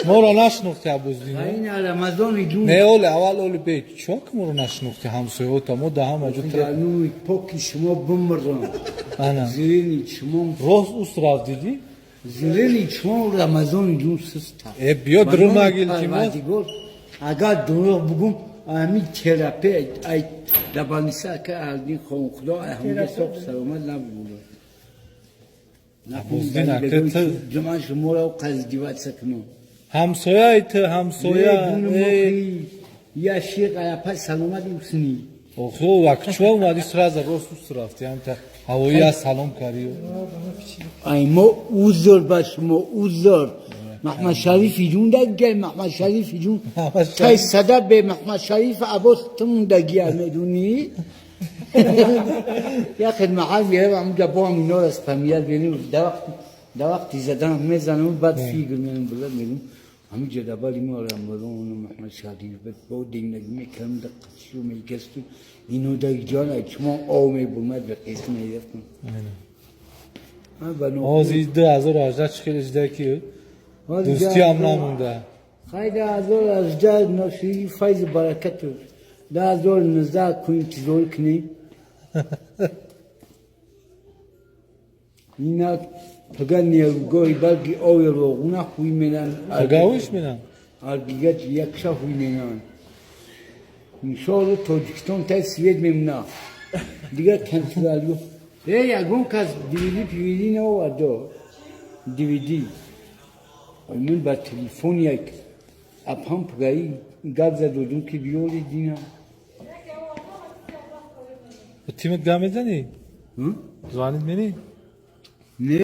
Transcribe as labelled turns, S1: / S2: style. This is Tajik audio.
S1: Моро нашинохти, Абуздин?
S2: Ин Рамазони ҷун.
S1: Не, оле аввал, оле бе чок моро нашинохти, ҳамсояота мо да ҳама ҷо.
S2: Нуи поки шумо бимрам.
S1: Ана.
S2: Зирини чумон.
S1: Рост уст рафт, дидӣ?
S2: Зирини чумон, Рамазони ҷун, суста.
S1: Э, биё, дурӯғ илтимос.
S2: Агар дурӯғ бугум, ами терапия ай дабаниса ака алдин хон худо ай ҳамҷа соқ саломат набуда.
S1: Абуздин, ака,
S2: Ҷуман шуморо қаздиватса кунам.
S1: Ҳамсояи ту, ҳамсоя.
S2: Я шиқ аяпа саломат усни.
S1: Охо, вакчуа омади, сразу рост уст рафти, ҳамта ҳавои салом карию.
S2: Ай мо узр ба шумо, узр. Маҳмад Шарифи ҷун даггай, Маҳмад Шарифи ҷун. Тай сада бе Маҳмад Шариф Аббос тумдагия, медунӣ? Я хидмаҳал меравам, ҳамуҷа бо ҳам инора спамият берим, да вақти задан мезанам, баъд фигр мерам, булад мерим. Ҳамиҷа дабари мо Рамазон Маҳмад Шариф бо дингагӣ мекардам, да қачшу мегасту ино даг ҷон ай чумон ов мебурмад, ба қисм мерафтам.
S1: Ҳозир 2018 чӣ хеле шуда, ки дӯстиам намонда.
S2: Хай, 2018 ношири файзи баракату, 2019 ку интизор кунем. Ина пага нерӯгоҳи балки ови роғуна ҳуй менан.
S1: Пага ҳуйш менан?
S2: Аргигач якша ҳуй менан. Иншоалло, Тоҷикистон тай свет мемона. Дигар контролю. Э, ягон кас дивиди пивиди наовардо. Дивиди. Ман ба телефон як апам пагаи гап задодум, ки биёри дина.
S1: Тимет гап мезанӣ? Звонит мени?